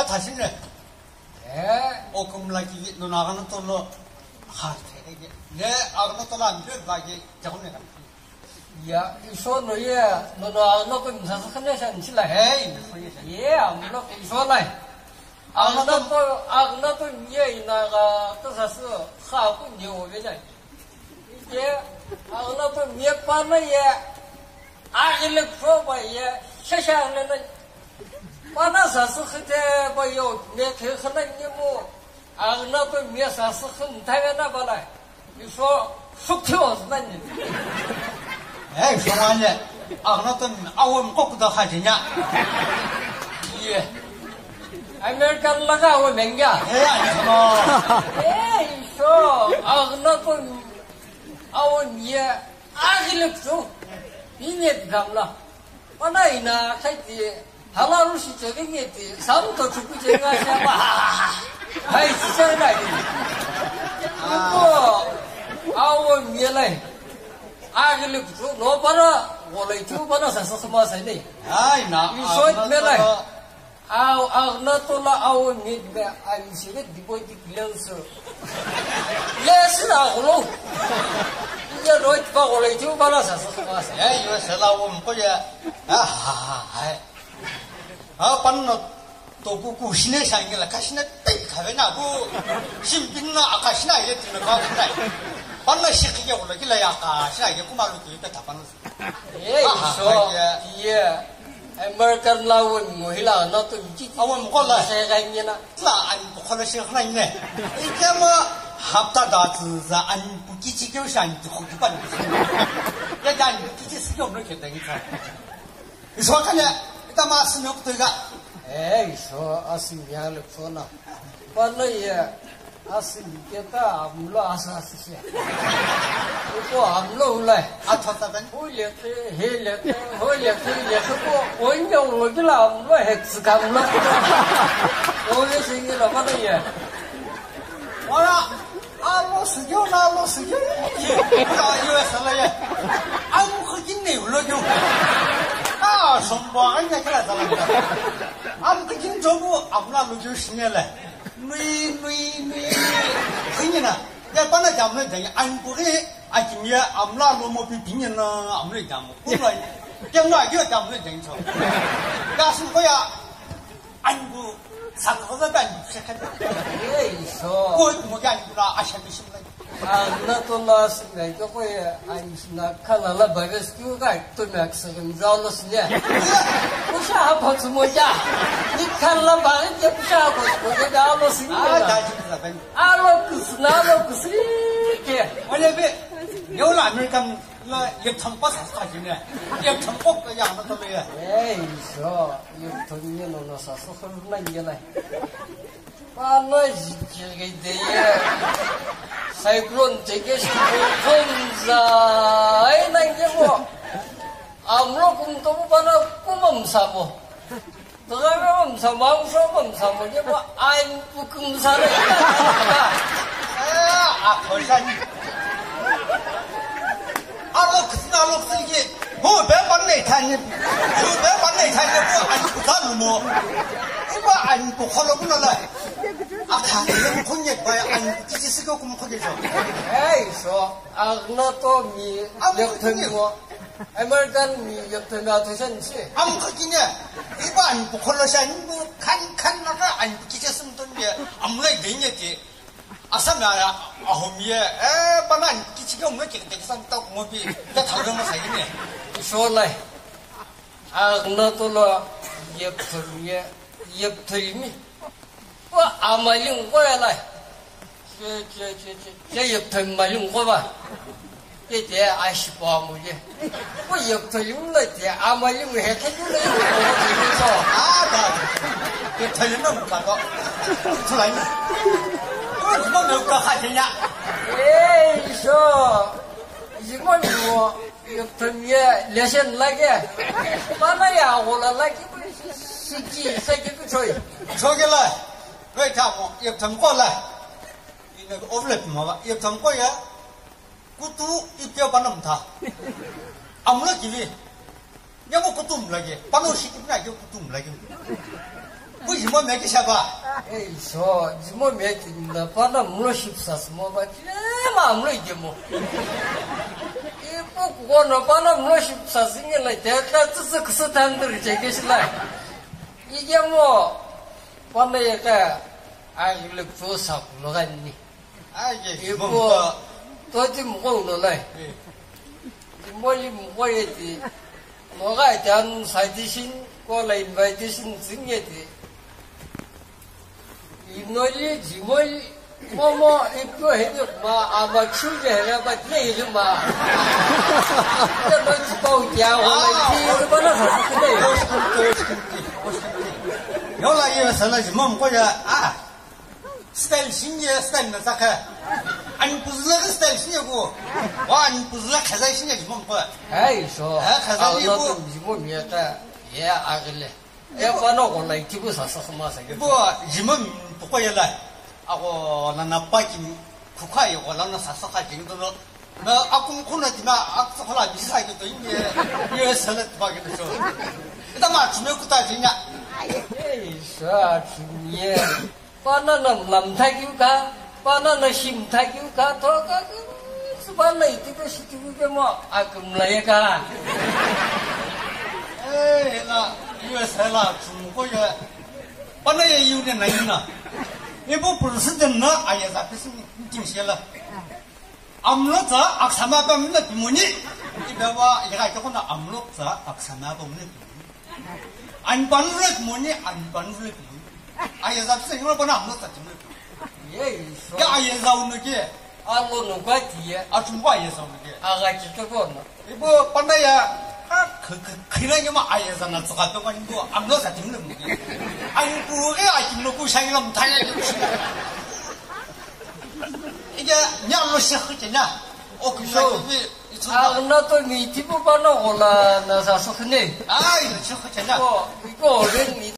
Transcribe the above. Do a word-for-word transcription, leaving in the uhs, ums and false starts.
Khasine. Eh. Okumla ki no na gana to lo. Ha, ne, ne, agna to la mbe ba ge, jaune ka. Ya, iso no ye, no no agna to msa sa khane shan chila. Hey, ye, amlo iso lai. Agna to, agna to ye ina ga, to sa su, kha ku ne o be lai. Ye, agna to ye pa na ye, agile pro ba ye, sha sha na na. Pana sa su khite ba yo, me khe khana ni mo. Agna pe me sa su khun ta ga na ba la. Iso su khyo na ni. Eh, iso na ni. Agna pe awam ko ku da kha jinya. Ye. American la ga awam menga. Eh, ani no. Eh, iso. Agna pe awam ye. Agile pro. Ni ne gamla. Pana ina khaiti halaru shi chegengeti, samto chuku chenga shaba. Hai, sisai lai. Ko, awo mielai. Agile kutu, no pana, wolai tu pana sa sa ma sai nei. Ai, na, iso melai. Au, au, na to la au ni me, ai, si le di boy di cleanser. Yes, na, lo. Ya, no, pa, ko le, ju, ba, la, sa, sa, sa, sa. Ya, yo, se la, wo, mo, ko, ya. Ah, ha, ha, ha. Ah, pan, no, to, ku, ku, shine, sa, ngi, la, ka, shine, pe, ka, ve, na, ku. Sim, pin, na, ka, shine, ye, ti, na, ka, shine. Pan, na, shi, ki, ya, wo, la, ki, la, ya, ka, shine, ye, ku, ma, lu, ki, pe, ta, pan, na. Ei, ah, so, ai, ya. Ye. American la won ngo hila na to miki. Awa mo kola. Sai ga nyena. La an ko kola shi khana ne. Ikema hapta da tsu za an buki chi kyo shan tu ko ki pan. Ya dan buki chi si kyo no ke da ni ka. Iso kana ita ma si no to ga. Ei, so asi ya le so na. Pana ye. Asi keta amlo asa asi sia. Uko amlo ulai. Atho taben. Hu leke, he leke, ho leke, leke ko, oinge ulo gila amlo he tsika amlo. Oye singi la mana ye. Ora, alo sigyo na alo sigyo. Ora, yo sala ye. Amu khakin ne ulo gyo. Ah, sombo anya kila sala. Amu khakin jobu amla lo gyo sinele. Nui, nui, nui. Singina. Ya pana jamle jang anpu ke akimia amla lo mo pi pinya na amle jam. Kunai. Yang na yo jamle jang cho. Ya su ko ya anpu san ko da ban se ka. Ei, so. Ko mo kan la asha mi sim lai. Agna to la sine ko ko ai sina kala la bagas tu ga to mak sa gam za lo sine. Kusha ha pa mo ja. Ni kala ba ke kusha ha mo ja lo sine. Ah, da ji da ben. Alo kusna lo kusi ke. Ole be. Yo la American la ye thang pa sa ka jine. Ye thang ko ya na to le. Ei, so, ye thang ye no na sa so na ye lai. Pana jikiri de ye. Cyclone teke shi kumza ai na nge mo. Amlo kum to pana kumam sabo. Daga kumam sabo, so kumam sabo nge mo an kum sa re. Eh, a ko sa ni. Alo kusna alo kusi ke. Ho be pan nei thani. Ho be pan nei thani ko an ku ta lu mo. Iba an ku kholo kuno la. Akha ne kunye ba an ku ti si ko kum ko ke so. Ei, so, agna to mi. Am le thon mo. American mi le thon na to san si. Am ko kinye. Iba an ku kholo san kan kan na ka an ku ti sum ton ye. Am le de nye ti. Asam ya, ya, ahom ye, eh, pana kichika mo ke ke san ta mo bi, ta thang mo sa ni. So lai. Agna to lo ye phul ye, ye phul mi. Wa amaling ko ya lai. Che, che, che, che, che ye phul maling ko ba. Ye te ashi pa mo ye. Ko ye phul mi la te amaling he ke ni le ko ni so. Ah, ba. Ye phul mi ka ko. Thulai ni. Ko mo me ka kha ya. Ei, so. Jimon mo, yo tamye, leshen lage. Mana ya, hola lagi, siki, siki ku choi. Chogela, wait up, yo tam kola. Ina overlap mo ba, yo tam ko ya. Kutu, ipya banam tha. Amla kivi. Nyamo kutum lagi, pano shi kipna ke kutum lagi. Jimo mekishaba. Ei, so, jimo mekina pana mlo shipsa simo ba, jima mlo ijemo. Ipu kukono pana mlo shipsa singe la, teta tsitsi kusu tandur chekeshila. Ijemo, pana yeka, agile kusa kulo gani. Ipu, toti mko ulo lai. Jimoli mko yeti. Moga jan citation, kola invitation zingeti. Inoli, jimoli, momo, ipyo hedi ma, ama chuje hera ba tle hedi ma. Ipyo no jipau tia, wala ji, ipyo bana sa sa kule. Yola ye sala jimom ko ya, ah. Style shinye, style na sakha. Ani puzla style shinye ko. Wa ani puzla khaza shinye jimom ko. Hai, so. Ha, khaza ni ko. Jimom ya ta, ya agile. E pano ko lai tibu sa sa ma sa. Bo jimom to ko yela. Ako na na pa ki khukha ye ko la na sa sa kha jing to no. Na akum khuna ti na ak sa khala bi sa ki to inge. Ye salat ba ki to. Ita ma chume kuta jinya. Ei, sa chume. Pana na lamtha kiu ka, pana na shimtha kiu ka, to ka, subana iti ka shiti kiu ke mo, akum la ye ka. Eh, la, U S A la, chum ko ye. Pana ye yu ne na ina. Ibu president na, aya za pisi meeting shela. Amlo tsa aksama pa mna pimoni. Ibewa ira ke kona amlo tsa aksama pa mna pimoni. An panule pimoni, an panule pimoni. Aya za pisa yura pana amlo tsa pimoni. Ye, so. Ya aya za uno ke. Alo no kwa tiye. Achumba aya za uno ke. Aga chito kono. Ibo pana ya, a, k-, k-, khina nyama aya za na tsaka pe mani bo amlo tsa pimoni. An kuge a kimlo ku shangla mthaya. Ija, nya lo shekhu ke nya. O ku shekhu ke, it's not. Agna to mi tipu pano gola na sa sukhne. Ai, shekhu ke nya. Ko, ko ren mi